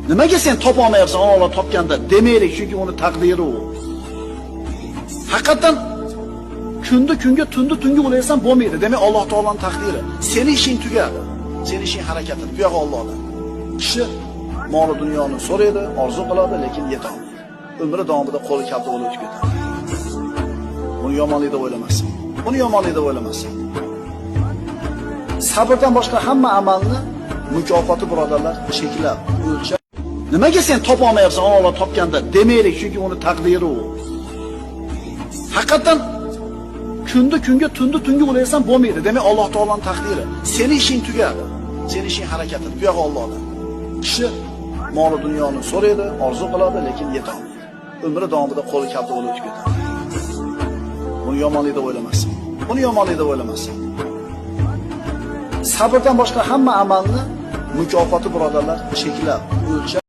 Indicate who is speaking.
Speaker 1: Nimaga sen topa olmayapsan, Alloh topganda demaylik, chunki uni taqdiri u. Haqiqatan kunni kunga, tunni tunga ulaysan bo'lmaydi. Demak, Alloh taoloning taqdiri. Seni ishing tugadi. Seni ishing harakatini, bu yog'i Allohdan. Kishi mol dunyoni so'raydi, orzu qiladi, lekin yeta olmaydi. Umri davomida qo'li kalta bo'lib o'tib ketadi. Buni yomonlik deb o'ylamasin. Buni yomonlik deb o'ylamasin. Sabrdan boshqa hamma amalni mukofoti, birodarlar, cheklab, o'lchab. Nimaga sen topa olmayapsan, Alloh topganda demaylik, chunki uni taqdiri u. Haqiqatan kunni kunga, tunni tunga ulaysan bo'lmaydi. Demak, Alloh taoloning taqdiri. Seni ishing tugadi. Seni ishing harakatini, bu yog'i Allohdan. Kishi mol dunyoni so'raydi, orzu qiladi, lekin yeta olmaydi. Umri davomida qo'li kalta bo'lib o'tib ketadi. Buni yomonlik deb o'ylamasin. Buni yomonlik deb o'ylamasin. Sabrdan boshqa hamma amalni mukofoti, birodarlar, cheklab, o'lchab.